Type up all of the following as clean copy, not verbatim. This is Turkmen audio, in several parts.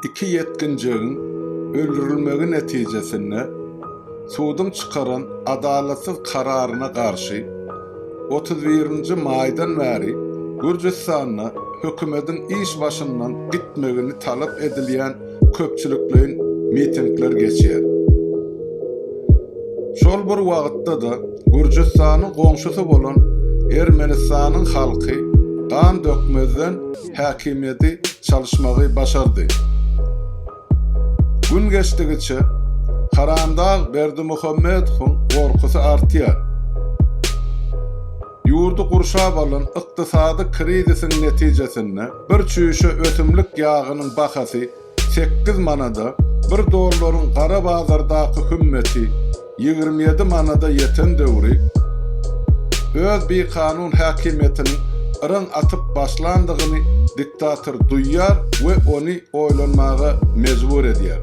İki ýetginjegiň öldürilmegi netijesinde suduň çykaran adalatsyz kararyna garşy 31-nji maýdan bäri Gürjüstanda hökümediň iş başyndan gitmegini talap edilýän köpçülikleýin mitingler geçýär. Şol bir wagtda-da Gürjüstanyň goňşusy bolan Ermenistanyň halky gan dökmezden häkimiýeti çalyşmagy başardy. Gün geçdigiçe Haramdag Berdimuhamedowyň gorkusy artýar. Ýurdy gurşap alan ykdysady krizisiň netijesinde bir çüýşe ösümlik ýagynyň bahasy sekiz manada, bir dollaryň gara bazardaky hümmeti 27 manada ýeten döwri, öz bikanun häkimiýetiniň yraň atyp başlandygyny diktator duýýar we ony oýlanmaga mejbur edýär.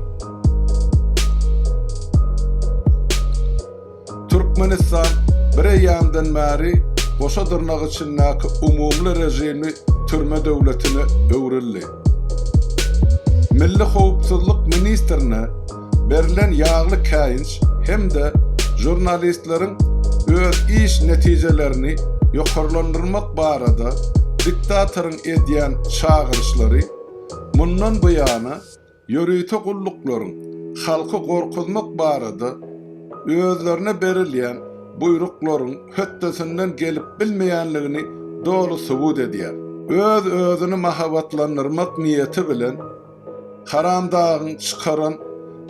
Türkmenistan bir eýýamdan bäri goşa dyrnak içindäki umumly režimli türme döwletine öwrüldi. Milli howpsuzlyk ministrine berlen ýagly käýinç hem-de žurnalistleriň öz iş netijelerini ýokarlandyrmak barada diktatoryň edýän çagyryşlary mundan buýana ýörite gulluklaryň halky gorkuzmak barada özlerine berilýän buýruklaryň hötdesinden gelip bilmeýänligini doly subut edýär. Öz-özüni mahabatlandyrmak niýeti bilen Haramdagyň çykaran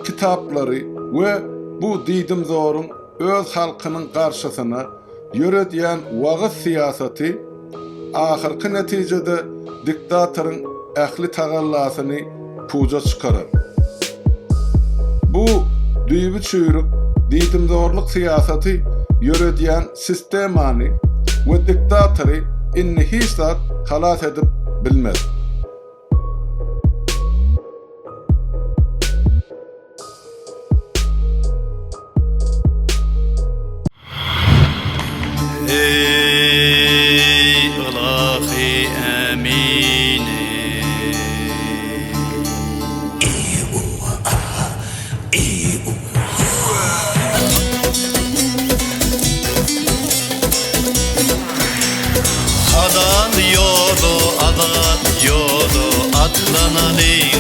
kitaplary we bu diýdimzoryň öz halkynyň garşysyna ýöredýän wagyz syýasaty ahyrky netijede diktatoryň ähli tagallasyny puja çykarar. Bu düýbi çüýrük diýdimzorluk syýasaty ýöredýän sistemany we diktatory indi hiç zat halas edip bilmez. Eý ylahy ämini. Halal ýola, azat ýola atlanaly.